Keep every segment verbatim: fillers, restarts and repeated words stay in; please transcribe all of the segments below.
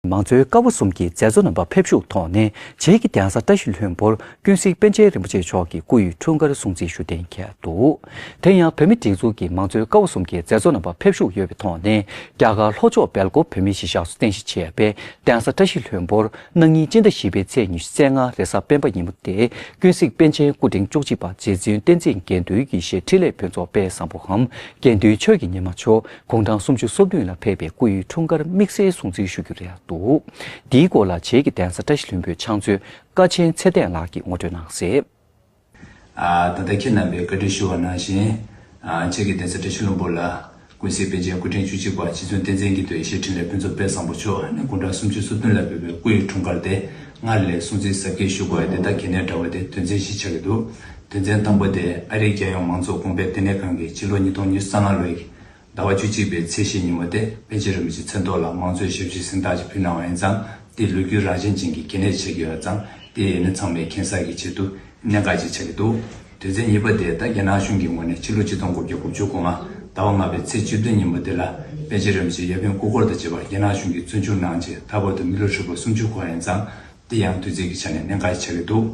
མང་གཙོའི་ཀ་བ་གསུམ་གྱི་མཛད་གཙོ་རྣམ་པ་ཕེབས་བཞུགས་ཐོག་ནས་བྱེས་ཀྱི་གདན་ས་བཀྲ་ཤིས་ལྷུན་པོར་ཀུན་གཟིགས་པཎ་ཆེན་རིན་པོ་ཆེ་མཆོག་གི་སྐུ་ཡི་འཁྲུངས་སྐར་སྲུང་བརྩིའི་བཞུགས་གདན་འཁེལ་འདུག་དེ་ཡང་བོད་མིའི་སྒྲིག་འཛུགས་ཀྱི་མང་གཙོའི་ཀ་བ་གསུམ་གྱི་མཛད་གཙོ་རྣམ་པ་ཕེབས་བཞུགས་ཡོད་པའི་ཐོག་ནས། རྒྱ་གར་ལྷོ་ཕྱོགས་སྦེལ་ཀོབ་བོད་མིའི་གཞིས་ཆགས་སུ་རྟེན་གཞི་བྱས་པའི་གདན་ས་བཀྲ་ཤིས་ལྷུན་པོར་གནངས་ཉིན་སྤྱི་ཟླ་བཞི་པའི་ཚེས་ཉི་ཤུ་རྩ་ལྔ་རེས་གཟའ་སྤེན་པ་ཉིན་མོ་སྟེ། ཀུན་གཟིགས་པཎ་ཆེན་སྐུ་ཕྲེང་བཅུ་གཅིག་པ་རྗེ་བཙུན་བསྟན་འཛིན་དགེ་འདུན་ཡེ་ཤེས་འཕྲིན་ལས་ཕུན་ཚོགས་དཔལ་བཟང་པོའམ་དགེ་འདུན་ཆོས་ཀྱི་ཉི་མ་མཆོག་དགུང་གྲངས་སུམ་ཅུ་སོ་བདུན་ལ་ཕེབས་པའི་སྐུ་ཡི་འཁྲུངས་སྐར་དམིགས་བསལ་སྲུང་བརྩིའི་ཞུ་རྒྱུ་རེད་འདུག་འདིའི་སྐོར་ལ་བྱེས་ཀྱི་གདན་ས་བཀྲ་ཤིས་ལྷུན་པོའི་ཕྱག་མཛོད་ཀ་ཆེན་ཚེ་བརྟན་ལགས་ཀྱིས་ངོ་སྤྲོད་གནང་གསལ། ཨ། ད་ལྟ་ཁྱེད་རྣམ་པས་བཀའ་འདྲི་ཞུ་བ་ནང་བཞིན། ཨ། བྱེས་ཀྱི་གདན་ས་བཀྲ་ཤིས་ལྷུན་པོ་ལ་ཀུན་གཟིགས་པཎ་ཆེན་སྐུ་ཕྲེང་བཅུ་གཅིག་པ་རྗེ་བཙུན་བསྟན་འཛིན་དགེ་འདུན་ཡེ་ཤེས་འཕྲིན་ལས་ཕུན་ཚོགས་དཔལ་བཟང་པོ་མཆོག་ནི་དགུང་གྲངས་སུམ་ཅུ་སོ་བདུན་ལ་ཕེབས་པའི་སྐུ་ཡི་འཁྲུངས་སྐར་དེ་སྔར་ལས་སྲུང་བརྩི་གཟབ་རྒྱས་ཞུ་དགོས་ཡ་དེ་དག་གལ་གནད་འདྲ་བ་དེ་དོན་ཚན་བཞི་ཆགས་ཀྱི་འདུག་དོན་ཚན་དང་པོ་དེ་ཨ་རིའི་རྒྱལ་ཡོངས་མང་གཙོ་གོང་འཕེལ་ལྟེ་གནས་ཁང་གིས་ཕྱི་ལོ་ཉིས་སྟོང་ཉི་ཤུ་རྩ་ལྔ་ལོའི་ཟླ་བ་བཅུ་གཅིག་པའི་ཚེས་བཞི་ཉིན་མོ་དེ་པཎ་ཆེན་རིན་པོ་ཆེ་མཚན་ཐོག་ལ་དམངས་གཙོའི་ཞབས་ཕྱི་གཟེངས་རྟགས་ཅིག་ཕུལ་གནང་བ་ཡིན་ཙང་། དེ་ལོ་རྒྱུས་རང་བཞིན་ཅན་གྱི་གལ་གནད་ཆགས་ཀྱི་ཡོད་ཙང་། དེ་ཡིན་ན་ཚང་མས་མཁྱེན་གསལ་གྱི་ཆེད་དུ་གནད་འགག་ཅིག་ཆགས་ཀྱི་འདུག་དོན་ཚན་གཉིས་པ་དེ་ད་རྒྱ་ནག་གཞུང་གི་ངོས་ནས་ཕྱི་ལོ་ཆིག་སྟོང་དགུ་བརྒྱ་དགུ་བཅུ་གོ་ལྔ་ཟླ་བ་ལྔ་པའི་ཚེས་བཅུ་བདུན་ཉིན་མོ་དེ་ལ་པཎ་ཆེན་རིན་པོ་ཆེ་ཡབ་ཡུམ་སྐུ་འཁོར་དང་བཅས་པ་རྒྱ་ནག་གཞུང་གིས་བཙོན་འཇུག་གནང་རྗེས་ད་བར་དུ་མི་ལོ་ཧྲིལ་པོ་སུམ་ཅུ་འཁོར་ཡིན་ཙང་། དེ་ཡང་དུས་ཚོད་ཀྱི་ཆ་ནས་གནད་འགག་ཆགས་ཀྱི་འདུག་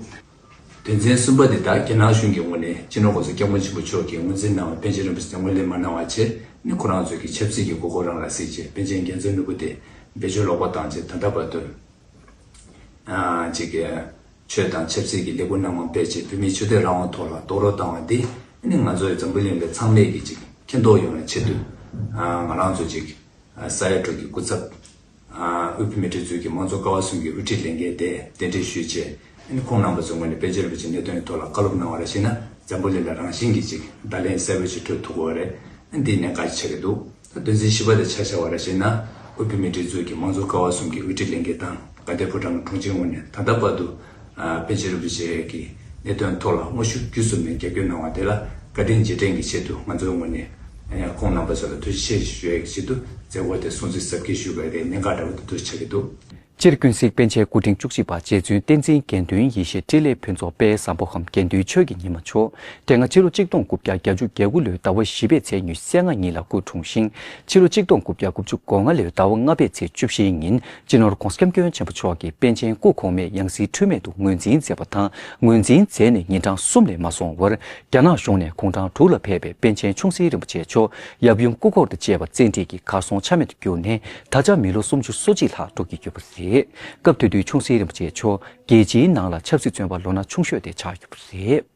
དོན་ཚན་གསུམ་པ་འདི་དག་རྒྱ་ནག་གཞུང་གི་ངོས་ནས་སྤྱི་ནོར་༸གོང་ས་༸སྐྱབས་མགོན་ཆེན་པོ་མཆོག་གིས་ངོས་འཛིན་གནང་བའི་པཎ་ཆེན་རིན་པོ་ཆེ་དེ་ངོས་ལེན་མ་གནང་བ་བྱས་ནས་ཁོ་རང་ཚོས་ཀྱི་ཆབ་སྲིད་ཀྱི་དགོས་མཁོ་རང་ལ་གཟིགས་རྗེས་པཎ་ཆེན་རྒྱལ་མཚན་ནོར་བུ་དེ་བེད་སྤྱོད་ལོག་པ་བཏང་རྗེས་ད་ལྟ་བར་དུ་ཨ་ཅིག་གི་ཆོས་དང་ཆབ་སྲིད་ཀྱི་ལས་འགུལ་སྣ་མང་སྤེལ་རྗེས་བོད་མིའི་ཆོས་དད་རང་དབང་ཐོག་ལ་རྡོག་རོལ་བཏང་བ་འདི་ནི་ང་ཚོའི་འཛམ་བུ་གླིང་པའི་ཚང་མས་ཀྱི་ཅིག་མཁྱེན་རྟོགས་ཡོང་བའི་ཆེད་དུ་ཨ་ང་རང་ཚོ་ཅིག་ས་ཡ་དྲུག་གི་སྐུ་ཚབ། དབུས་བོད་མིའི་སྒྲིག་འཛུགས་ཀྱི་དམངས་གཙོ་ཀ་བ་གསུམ་གྱི་དབུ་ཁྲིད་ལས་འགན་དེ་གདན་འདྲེན་ཞུས་རྗེས་ཁོང་རྣམ་པ་ཚོའི་ངོས་ནས་པཎ་ཆེན་རིན་པོ་ཆེའི་གནད་དོན་ཐོག་ལ་བཀའ་སློབ་གནང་བ་རེ་བྱས་ན་འཛམ་བུ་གླིང་ལ་རང་བཞིན་གྱིས་ཅིག་བརྡ་ལན་གསལ་པོ་ཞིག་འཕྲོད་ཐུབ་ཀྱི་ཡོད་རེད། འདི་གནད་འགག་ཆགས་ཀྱི་འདུག་ད་དོན་ཚན་བཞི་པ་དེ་ཆ་བཞག་པ་རེ་བྱས་ན་དབུས་བོད་མིའི་སྒྲིག་འཛུགས་ཀྱི་དམངས་གཙོ་ཀ་བ་གསུམ་གྱི་དབུ་ཁྲིད་ལས་འགན་དང་དགའ་ལྡན་ཕོ་བྲང་གི་དྲུང་ཆེའི་ངོས་ནས་ད་ལྟ་བར་དུ་པཎ་ཆེན་རིན་པོ་ཆེ་གི་གནད་དོན་ཐོག་ལ་དངོས་ཤུགས་བརྒྱུད་གསུམ་ནས་རྒྱབ་སྐྱོར་གནང་བ་དེ་ལ་བཀའ་དྲིན་རྗེས་དྲན་གྱི་ཆེད་དུ་ང་ཚོའི་ངོས་ནས་ཁོང་རྣམ་པ་ཚོ་ལ་ཐུགས་རྗེ་ཆེ་ཞུ་ཡག་གི་ཆེད་དུ་མཛད་སྒོ་དེ་སྲུང་བརྩི་གཟབ་རྒྱས་ཞུ་དགོས་པའི་གནད་འགག་འདྲ་བོ་དེ་འདུག་ཆགས་ཀྱི་འདུག་སྤྱིར་ཀུན་གཟིགས་པཎ་ཆེན་སྐུ་ཕྲེང་བཅུ་གཅིག་པ་རྗེ་བཙུན་བསྟན་འཛིན་དགེ་འདུན་ཡེ་ཤེས་འཕྲིན་ལས་ཕུན་ཚོགས་དཔལ་བཟང་པོའམ་དགེ་འདུན་ཆོས་ཀྱི་ཉི་མ་མཆོག་དེ་སྔ་ཕྱི་ལོ་ཆིག་སྟོང་དགུ་བརྒྱ་བརྒྱད་ཅུ་གྱ་དགུ་ལོའི་ཟླ་བ་བཞི་པའི་ཚེས་ཉི་ཤུ་རྩ་ལྔ་ཉིན་ལ་སྐུ་འཁྲུངས་ཤིང་། ཕྱི་ལོ་ཆིག་སྟོང་དགུ་བརྒྱ་དགུ་བཅུ་གོ་ལྔ་ལོའི་ཟླ་བ་ལྔ་པའི་ཚེས་བཅུ་བཞིའི་ཉིན་སྤྱི་ནོར་༸གོང་ས་༸སྐྱབས་མགོན་ཆེན་པོ་མཆོག་གིས་པཎ་ཆེན་སྐུ་གོང་མའི་ཡང་སྲིད་འཁྲུལ་མེད་དུ་ངོས་འཛིན་མཛད་པ་དང་། ངོས་འཛིན་མཛད་ནས་ཉིན་གྲངས་གསུམ་ལས་མ་སོང་བར་རྒྱ་ནག་གཞུང་ནས་དགུང་གྲངས་དྲུག་ལ་ཕེབས་པའི་པཎ་ཆེན་ཆུང་སྲིད་རིན་པོ་ཆེ་མཆོག་ཡབ་ཡུམ་སྐུ་འཁོར་དང་བཅས་པ་བཙན་ཁྲིད་ཀྱིས་གར་སོང་ཆ་མེད་དུ་གྱུར་ནས་ད་ཆ་མི་ལོ་སུམ་ཅུ་སོ་གཅིག་ལྷག་འགྲོ་གི་ཡོད་པ་རེད། སྐབས་དེ་དུས་ཆུང་སྲིད་རིན་པོ་ཆེ་མཆོག་རྒྱལ་སྤྱིའི་ནང་ལ་ཆབ་སྲིད་བཙོན་པ་ལོ་ན་ཆུང་ཤོས་དེ་ཆགས་ཡོད་པ་རེད།